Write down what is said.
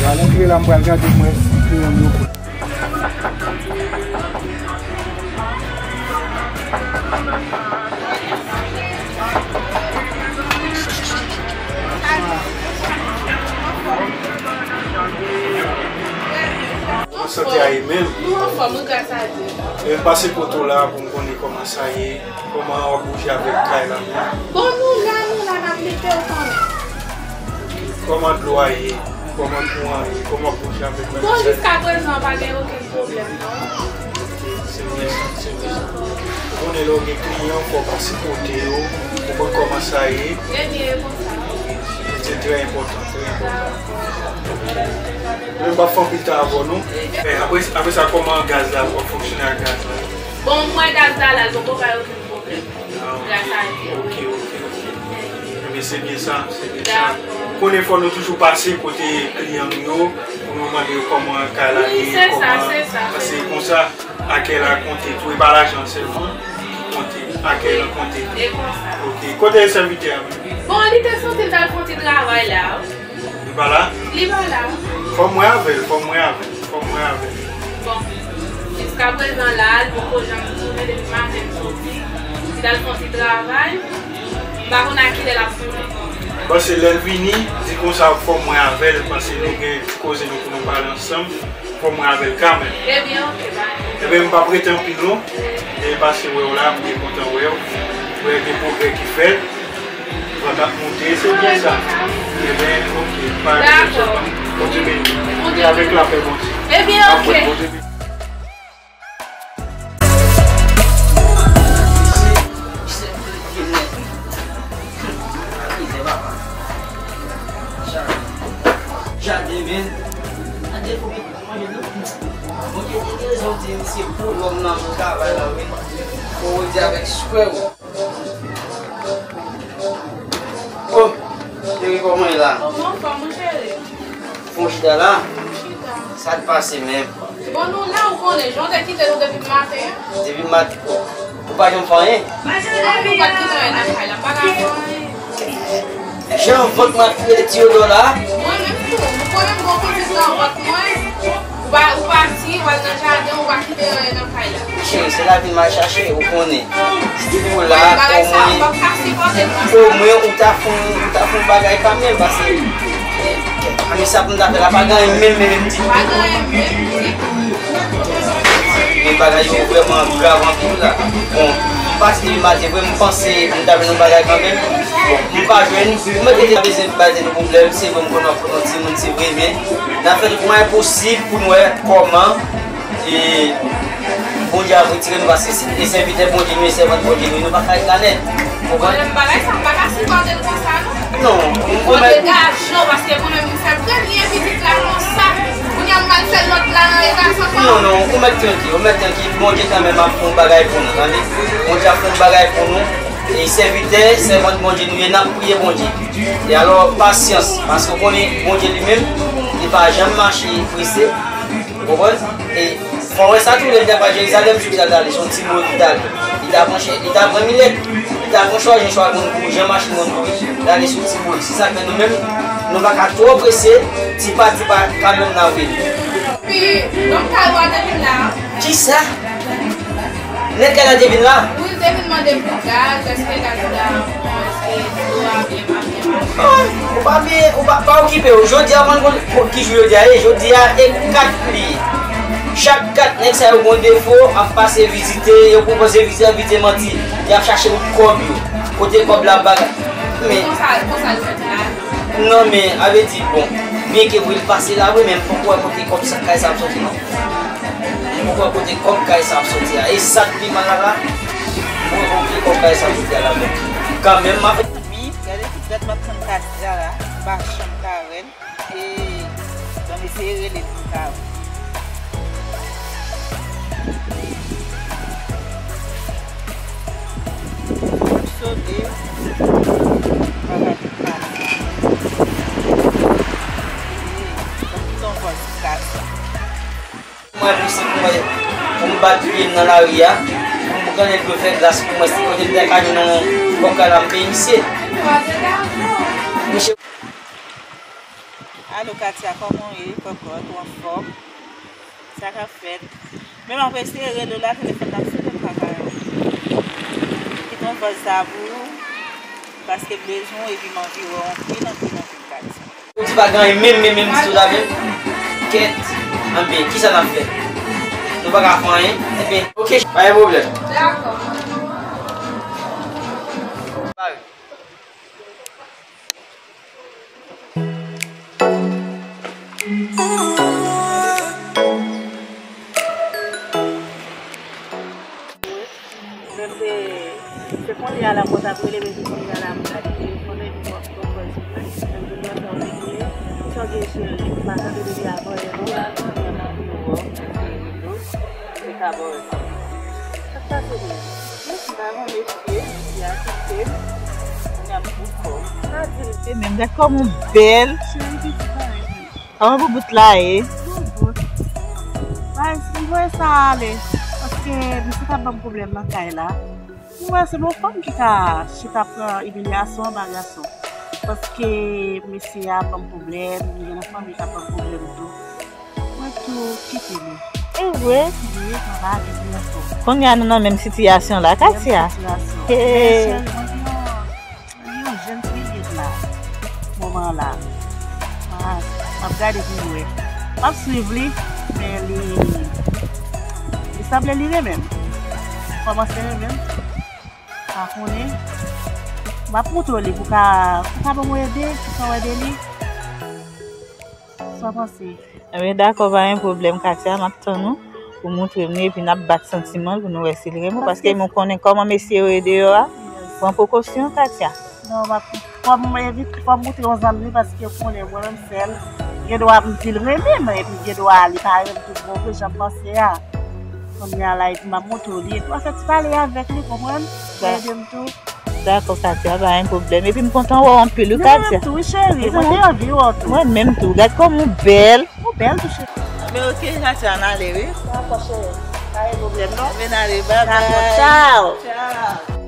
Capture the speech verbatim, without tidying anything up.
Pral antre la, m pral gade mwen si kliyan m yo. Kòman sante a ye menm? Nou anfòm, wi, gras a Dye. E m pase kote w la pou m konnen kòman sa ye, kòman w ap bouje avèk kay la menm? Bon, nou la, nou la, n ap lite, ou konnen. Kòman dlo a ye? Kòman kouran ye? Kòman w ap bouje avèk kay la? Bon, jiskaprezan, pa gen okenn pwoblèm, non. Ok, se byen sa, se byen sa. Ou konnen lè w gen kliyan, fò w pase kote yo, pou konn kòman sa ye. Ebyen, e konsa. Se trè enpòtan, trè enpòtan. Mwen pa fè anpil tan avè w non. E, apre, apre sa, kòman gaz la, w ap fonksyone ak gaz la? Bon, mwen gaz la, la, l poko bay okenn pwoblèm. Ah, ok. Gras a Dye. Ok, ok, ok. Ebyen, se byen sa, se byen sa. Dakò. Konnen fò nou toujou pase kote kliyan nou yo, pou nou mande yo kòman kay la ye, kòman, se sa, se sa, se sa. Paske konsa, akèy la konte tou, e pa lajan sèlman ki konte, akèy la konte tou. E konsa. Ok, kote sèvitè a menm? Bon, li te soti, l t al fè yon ti travay la. Li pa la? Li pa la. Fò m wè avè l, fò m wè avè l, fò m wè avè l. Bon, jiskaprezan la, l poko janm tounen depi maten l soti. Li t al fè yon ti travay. M pa konn a kilè l ap tounen. Bon, se lè l vini, di konsa fò m wè avè l, paske nou gen ti koze nou pou nou pale ansanm. Fò m wè avè l kanmenm. Ebyen, ok, bay. Ebyen, m p ap rete anpil non. E pase wè w la, m byen kontan wè w. Wè gen pwogrè ki fèt. Vant ap monte, se byen sa. Ebyen, ok, pa gen pwoblèm. Dakò. Bondye beni. Bondye beni. E avèk lapè Bondye. Ebyen, ok. Apre, Bondye beni. Jaden, men. Jaden, fò manje, non? Bondye te gen rezon di m se pou lòm nan travay la, wi. Fò w di avèk swè w. Oh, cheri, kòman w ye la? Kòman w fè, mon cheri? Fè yon chita la? Chita. Sa k pase menm? Bon, nou la, ou konnen, jan w te kite nou depi maten an. Depi maten, oh, ou pa janm fè anyen? Anyen, ou pa t kite anyen nan kay la, m pa ka fè anyen. Jan vant mwen ap kriye Tiyodò la. Mwen menm tou, ou konnen m gon pitit nan vant mwen. Ou pa, ou pati, w al nan jaden, ou pa kite anyen nan kay la. Cheri, se lavi m al chache, ou konnen. Si w la, omwen, omwen ou ta fè, ou ta fè yon bagay kanmenm, paske, eh, a, men sa pou m ta fè la, pa gen anyen menm, menm, menm ditou. Pa gen anyen menm ditou. Men bagay yo vrèman grav anpil la. Bon, m pati depi maten, vre, m panse m ta jwenn yon bagay kanmenm. Bon, m pa jwenn. Ou mèt rete la, bezwen bay tèt ou pwoblèm, se vre m konn w ap pran yon timoun, se vre, men n ap fè tout mwayen posib pou n wè kòman, e, Bondye ap retire nou, paske se, e sèvitè Bondye nou ye, sèvant Bondye nou ye, nou pa ka ret la nèt. Ou konprann? Mwen menm bagay sa, m pa ka sipòte l konsa, non. Non, ou mèt. Mwen degaje w, paske mwen menm, m fè premye vizit la konsa. Kounye a, m al fè lòt la nan eta sa ankò. Non, non, ou mèt trankil, ou mèt trankil. Bondye kanmenm ap fè yon bagay pou nou, tande. Bondye ap fè yon bagay pou nou. E sèvitè, sèvant Bondye nou ye, n ap priye Bondye. E alò, pasyans, paske w konnen Bondye li menm, li pa janm mache prese. Ou konprann? E fò w wè sa tou, lè li t ap al Jerizalèm, sou ki sa l t ale, se yon ti boul li t ale. Li t ap pran chè, li t ap pran milèt, li t ap pran chwa, jan chwa konn kouri, jan machin konn kouri, li t ale sou ti boul. Se sa k fè nou menm, nou pa ka twò prese, ti pa, ti pa, kanmenm n ap vini. Epi, banm kay ou a te vin la. Kisa? Nèg kay la te vin la? Wi, l te vin mande m pou gaz, èske gaz la bon, èske dlo a byen, pa byen mache. Ah, ou pa byen, ou pa, pa okipe w. Jodi a, ou konn ki jou jodi a ye? Jodi a, e kat li ye. Chak kat nèg sa yo gon defo, ap pase vizite, yo pwopoze vizite, vizite manti. Y ap chache tout kòb yo. Kote kòb la bagay. Men konsa, konsa l fèt la. Non, men, a vle di, bon, byen ke vre l pase la, wi, men m poko wè kote kòb sa, kay sa ap soti, non. M poko wè kote kòb kay sa ap soti a. E sa k pi mal la la, m poko wè kote kòb kay sa ap soti a la, men kanmenm, m ap. Wi, gade tout dat m ap tann Kadija la, m pa janm ka wè l. E, ban m eseye rele l pou m ka wè. Fòk sone, pa gade pale. E, ban m kite yon vòl sou kay sa. Mwen, pou si pou mwen, pou m bat pye m nan lari a, pou m konnen dlo fè glas pou mwen, si kote m te ka jwenn yon kòk la, m peye misye. Misye. Alo, Katia, kòman w ye? Kòkòt, ou anfòm? Sa k ap fèt? Men m ap eseye rele w la, telefòn nan sone, m pa ka wè. Kite yon vòl sa pou ou, paske m bezwen w, epi m anvi wè w anpil, anpil, anpil, Katia. Ou di pa gen anyen menm, menm, menm ditou la menm? Kèt. Anben, kisa n ap fè? Nou pa ka fè anyen? Enben, oke, pa gen pwoblèm. Dakò. Pare. Men m te, se kounye a la mwen t ap rele, men se kounye a la mwen gade telefòn nan, epi mwen fè yon pòz sou mwen. Men m vin wè sa w te gen, sa w gen cheri, m pa tande depi avan yè non. Se ka bò sa. Sa k pase menm? Mwen pa yon mesye, mesye a kite m. Kounye a m pou kò m. Sa di m. E menm, gad kòman w bèl. Cheri, pitit parèy. Kòman boubout la ye? Boubout. Bay, si m voye sa ale, paske misye t ap ban m pwoblèm nan kay la. M wè se yon fanm ki ka chita pran imilyasyon anba gason. Paske mesye a ban m pwoblèm, li gen yon fanmi k ap ban m pwoblèm tou. Mwen tou kite li. E vre? Wi, mwen pa avèk li ankò. Kounye a nou nan menm sitiyasyon la, Katia. Menm sitiyasyon. Hey. Men cheri, mwen gen yon Li yon jèn fi li la, moman la. M ap, m ap gade pou m wè. M ap swiv li, men li, li sanble li renmen m. Li kòmanse renmen m. Pa konnen. M ap montre w li pou ka, pou ka ban mwen ede, pou ka wè de li. Sa w panse? Ebyen, dakò, pa gen pwoblèm, Katia, m ap tann ou pou montre m li, epi n ap bat santiman l pou nou wè si l renmen w, paske nou konnen kòman mesye yo ye deyò a. Pran prekosyon, Katia. Non, m ap, fò m evite, fò m montre yon zanmi, paske ou konnen mwen menm sèl, gen dwa m di l renmen m, epi gen dwa li pa renmen m tou bon vre, jan m panse a. Kounye a la, epi m ap montre w li, epi w ap fè ti pale avèk li, konprann? Pou ede m tou. Dakò, Katia, pa gen pwoblèm. Epi m kontan wè w anpil, wi, Katia. Mwen menm tou, wi, cheri. Mwen te anvi wè w tou. Mwen menm tou. Gad kòman w bèl. Ou bèl tou, cheri. Men oke, Katia, n ale, wi. Dakò, cheri. Pa gen pwoblèm, non. Men n ale, babay. Dakò, tchaw. Tchaw.